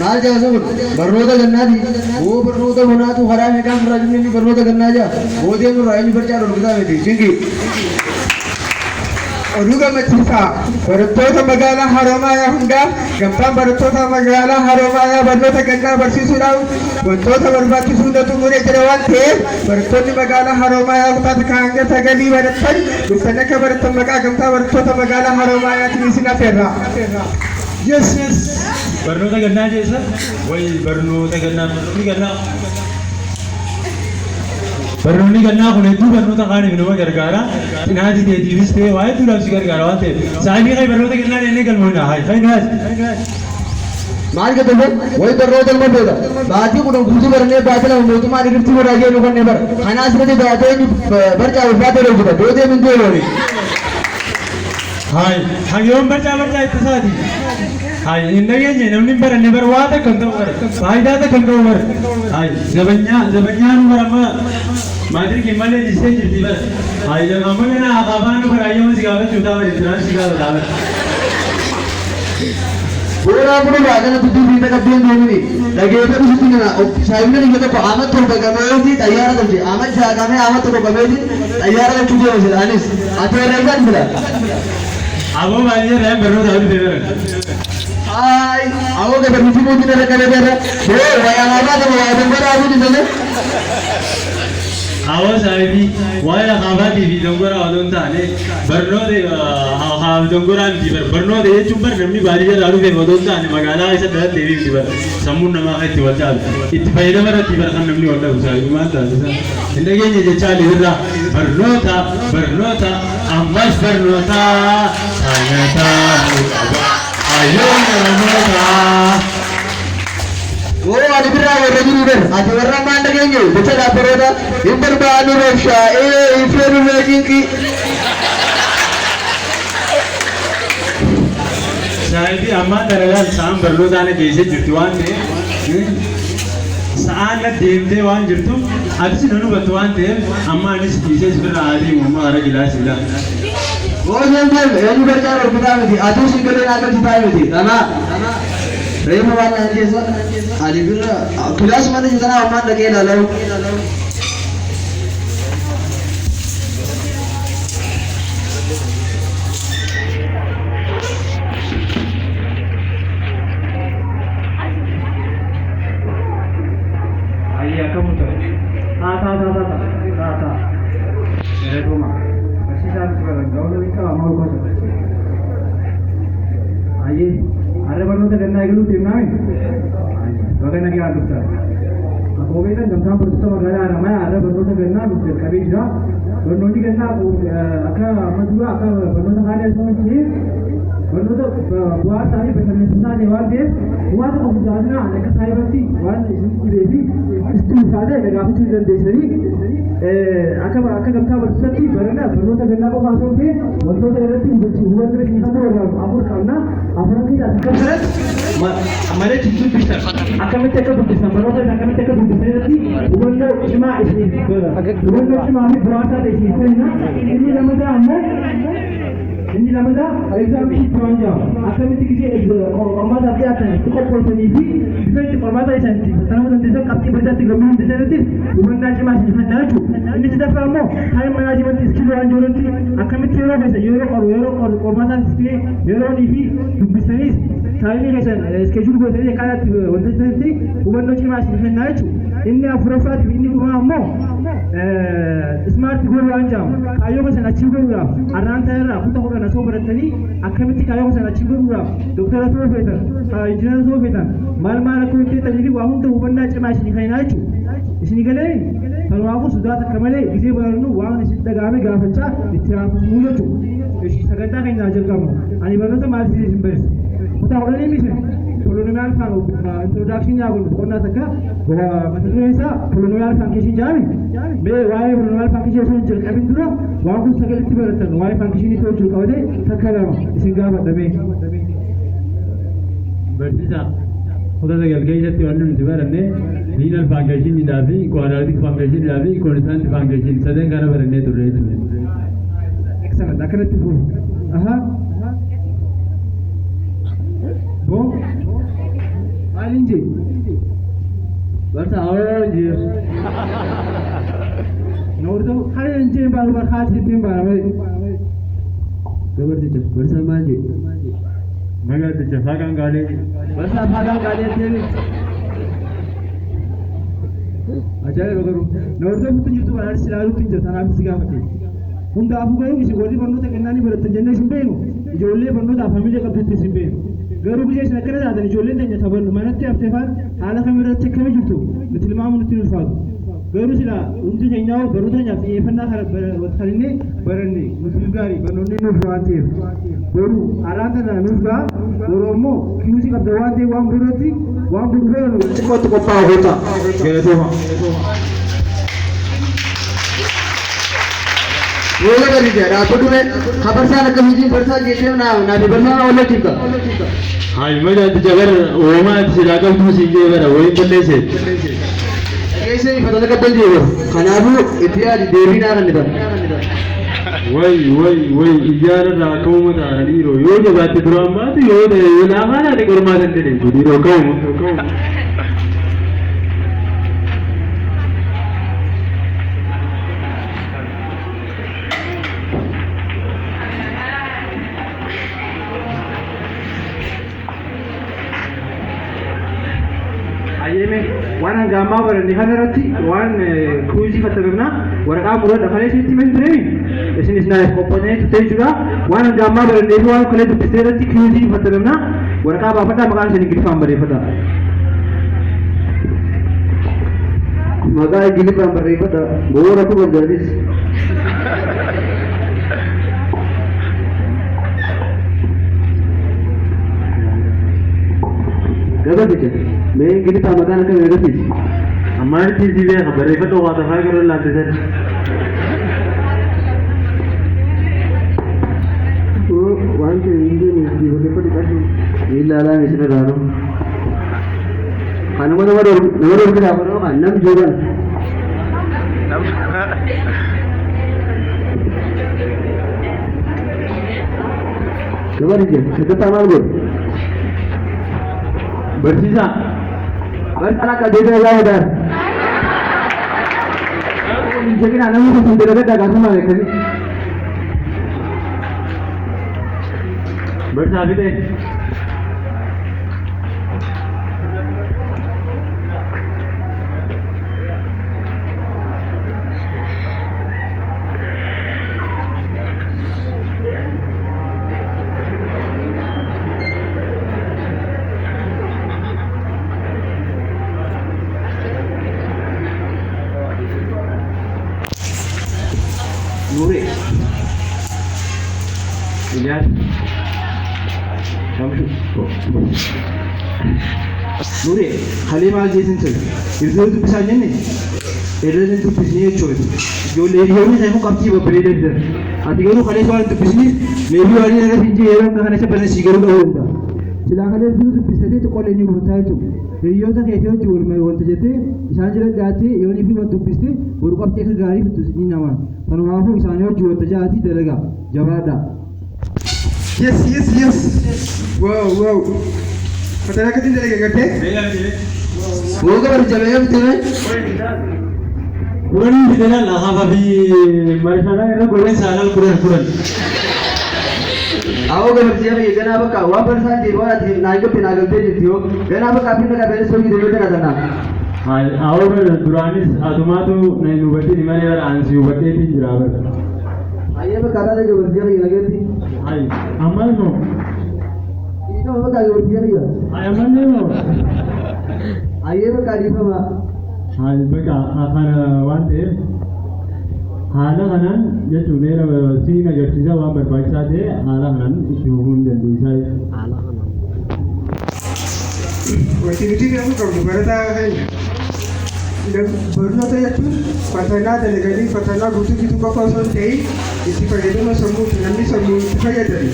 Maal jaasa kun barnoota gannaati. Boo barnoota bonaatu karaa meeqaan irraa jimni barnoota gannaa jaa. Boodee nurraa eenyu barcaa dhorkitaa miti. Cinqii. Oduu gammachiisaa barattoota magaalaa Haroomayaa hundaaf gamtaan barattoota magaalaa Haroomayaa barnoota gannaa barsiisuudhaaf wantoota barbaachisu hunda xumuree jira waan ta'eef barattoonni magaalaa Haroomayaa kutaa takka hanga sagalii baratan dhuftanii akka baratan maqaa gamtaa barattoota magaalaa Haroomayaatiin isin afeerra. Yes, yes. Barnoota gannaa keessa wayi barnoota gannaa, barnoonni gannaa. Barnoonni gannaa kun hedduu barnoota kaaniif nama gargaara. Xinaatii teetiifis ta'e waa hedduudhaaf si gargaara waan ta'eef. Saahibii kee barnoota gannaa deemnee galmoofna. Hayi fayyinaas. Maal jedhu wayi barnoota ilma beeka. Baatii 10 guutuu barannee baatii 2 mootummaan irratti godhaa jennu kanneen bara. Kanaas irratti baatee barcaa ulfaatee hojjeta. Boodee minduu oolani. Hayi hayyoon barcaa barcaa itti isaati. Hayi hin dhageenye namni hin baranne bara waa takka hin ta'u bara. Faayidaa takka hin qabu bara. Hayi zabanyaa zabanyaan bara amma maatirikiin malee jistee jirti bara. Hayi amma kana akaafaan bara hayyama si gaafachuu ta'a bara intiraan si gaafata bara. Booraa muduraa kana dubbii fiixa qabdeen deemini. Dhageeffadhu sitti kana saayimni biyya tokko ama 7 gameeti xayyaara galche. Ama 6 gamee ama 1 gameeti xayyaara galchuu deema sila anis. Ati warra isaan sila. Aboo baay'ee irraa barnoota dhufee bara. Haay awoo gaba nuti mootiin irra qabee bara. Boo wayaa alaabaa qaba waa dongora abuu dindale. Awoo saahibii waa'ee akaafaatii fi dongoraa odoo hin taane barnoota akaaf dongoraa miti bar barnoota jechuun bar namni baadiyyaa irraa dhufeef odoo hin taane magaalaa keessa dhalatteef miti bar sammuun namaa kan itti wal caalu itti fayyadama irratti bar kan namni wal dhabu saahibii maal taasisa hin dhageenye jechaa irraa barnoota barnoota ammas barnoota sanataa qaba hayyoon barnoota. Boo ani birraa warra jiru bar ati warra ammaan dhageenye jecha dhaabbaroota hin barbaannu rabshaa ee hin feenu mee cinqii. Saahibii ammaan tana laal sa'aan barnootaa na geessee jirti waan ta'eef sa'aan na deemtee waan jirtuuf atis na hubattu waan ta'eef amma anis dhiisee si birraa haa deemu amma gara kilaasiidha. Boo seen deeme eenyu barcaa dhorkitaa miti atuu siin galee naa galchitaa miti dhamaa. Reefa waan naan keessa ani birra kilaasuma mana jitanaa ammaan dhaqee ilaalaa. Ayyi akkam ture? Haa taa taa taa taa taa. Galatoomaa. Barsiisaan baran ga'uun qaba amma gosa. Ayyee har'a barnoota gannaa eegaluuf deemnaami? Baga nagaa dhuftan. Akkuma beektan gamtaan barattoota magaalaa Haramayaa har'a barnoota gannaa nuuf jalqabee jira. Barnoonni gannaa akka amma dura akka barnoota kaanii osoo hin ta'in barnoota bu'aa isaanii bashannansiisaa ta'e waan ta'eef bu'aa tokko guddaa akka saayibatti waan isin dhibee fi itti ulfaatee na gaafachuu hin dandeessanii akka akka gamtaa barsiisatti barana barnoota gannaa qofa osoo hin ta'in wantoota irratti hubachuu isin kan barbaadu afur qabna. Afuran keessaa takka biratti malee dubbistan akkamitti akka dubbistan barnoota isaa akkamitti akka dubbistan irratti hubannoo cimaa isiniif hubannoo cimaa fi bu'aa isaa ta'e isiniif kenna. Inni lammataa ammoo inni lammataa exam sheet waan jedhamu akkamitti gisee qormaataaf dhiyaatan itti qophoosanii fi bifa itti qormaata isaan itti fattanamuu dandeessan qabxii bareedaatti galmuu dandeessan irratti hubannaa cimaa isiniif kenna jechuudha. Inni sadaffaa immoo time management skill waan jirutti akkamitti yeroo keessa yeroo qoru yeroo qoru qormaataas ta'e yeroonii fi dubbistaniis time keessan schedule gootanii akkaataa itti wantoota hubannoo cimaa isiniif kenna jechuudha. Inni afuraffaatiif inni dhumaa ammoo smart goal waan jedhamu kaayyoo keessan achieve godhuudhaaf har'aan ta'erraa kutaa 10 osoo barattanii akkamitti kaayyoo keessan achieve godhuudhaaf doktara ta'uu feetan injiinara ta'uu feetan maal maal akka hojjetanii fi waa hunda hubannaa cimaa isinii kennaa jechuudha. Isinii galee kanaafuu sodaa takka malee gisee barannu waan isin dhaga'ame gaafachaa itti haafamuu jechuudha. Sagantaa keenya jalqabnu. Ani barnoota maal isin barsiisa? Kutaa 10 miti. Polynomial fan introduction yaa godhu boqonnaa takka mata dureen isaa polynomial function jedhami. Mee waa'ee polynomial function osoo hin jalqabin dura waan kun sagalitti baratan waa'ee function ta'uu jiru qabatee takka lama isin gaafadha mee. Barsiisaa kutaa 9 keessatti wanni nuti baranne linear functionidhaa fi quadratic functionidhaa fi constant function sadan kana barannee turre jechuudha. Excellent. Akkanatti fufu. Aha. Boo. Haatiin jee. Barsa awoo jee. Na hordofuu kana hin jeen baanu bar haati jetteen baana malee. Gabarticha barsa maal jee? Nagaaticha faaqaan gaalee. Barsa faaqaan gaalee jettee. Ajaa'iba garuu na hordofuutti jirtu banaanis ilaaluutti hin jirtu kanaaf si gaafate. Hundaafuu garuu isin warri barnoota kennaa ni barattan jennee isin beeknu, ijoollee barnootaaf hamilee qabdutti isin beeknu. Garuu biyya isin akkana taatan ijoolleen teenya tabannu manatti haftee faan haala kamirratti akkami jirtu nuti tilmaamu nutti ulfaatu. Garuu sila hundi keenyaa barnoota keenyaaf xiyyeeffannaa kan inni baranne nuti gaarii barnoonni nuuf waan ta'eef. Garuu araan tana nuuf ga'a, garuu immoo kiusii qabda waan ta'eef waan boruutti waan boru fe'anu Xiqqootti qophaa'u goota. Galatooma. Yoo gabarticha dhaabbatu mee ka barsaan akkasiitiin barsaan jettee naa fi barsaan oollee Hayi magaaticha bara uumamaa ati silaa qabdu siin jee bara wayiin balleesse. Dhageessee fatana qabdan jee kanaafuu itti yaadi deebii naa kennitan. Way way way, iyyaararraa akkamuma ta'a dhiiroo, yoo jabaatte duraan baatu, yoo yoo laafaa taate qormaata hin dandeessu dhiiroo, akkamuma. Ayyeeme, waan hanga ammaa baranne kana irratti waan kuuzii fayyadamna waraqaa muradha kalee isinitti himee tureemi isinis naaf qophaa'anii turte jechuudha. Waan hanga ammaa barannee fi waan kalee dubbistee irratti kuuzii fayyadamna, waraqaa baafadhaa, maqaan isin Ingiliffaan barreeffadha. Maqaa Ingiliffaan barreeffadha. Boora kuma jaalis. Gabarticha mee Ingiliffaan maqaan akkamii agarsiisi? Ammaanitti si beeka, barreeffadhu, waa tafaa gara laatte san. Waan ta'e hin deemne barreeffadhu qabdu. Ilaalaa isin irraa kanuma nama dorgisaa godhoo kan nam joogan. Gabarticha sadaffaa maal godhu? Barsiisaa. Barsiisaan akka deebi'ee gaafatan. Hin jeqinaa, namni kun sun dalagadhaa gaafuma beekanii. Barsiisaa fixee. Nuuree. Ijaas. Shamshu. Nuuree kalee maal jeesin ture? Hiriyoota dubbisaa jenne hiriyoota dubbisnee jechuudha. Ijoollee hiriyoonni isaanii kun qabxii babbareedaa fidan. Ati garuu kalee waan dubbisniif meebii waan inni irratti hin jee yeroo kana isa barreessii garuu dha'uu danda'a. Silaa kalee hiriyoota dubbistee xiqqoolee ni hubataa jechuudha. Hiriyoota keetii wajjin wal wanta jettee isaan jala dhiyaattee yoo ni fi wanta dubbiste boru qabxii akka gaarii fiddu ni nama. Kanumaafuu isaanii wajjin wanta ja'atii dalagaa jabaadhaa. Yes. Wow. Fatana akkasiin dalage gartee? Boo gabarticha mee bitee? 10 fide laal, hafa fi marishaadhaa irra godhan saalal 10 10. Awoo gabarticha biyya ganaa bakka waan barsaan jee waan ati naa galte naa galtee jirti yoo ganaa bakka abbina qabeenis hojii deemee tana tana. Awoo, duraanis atumaatu na hin hubatin malee bara ani si hubadheetiin jira bara. Ayyee, bakka taate gabarticha biyya nageetti. Hayi, ammas moo? Dhiifama bakka gabarticha biyya. Hayi, ammallee moo? Ayyee, bakka dhiifama. Hayi, bakka kana waan ta'eef haala kanaan jechuun meera siin agarsiisa, waan barbaachisaa ta'e haala kanaan itti fufuu hin dandeessaa. Wanti nuti beekuu qabnu barataa keenya. Barnoota jechuun fatanaa dalaganii fatanaa guutuu fixuu qofa osoo hin ta'in itti fayyadama sammuuti, namni sammuu itti fayyadame.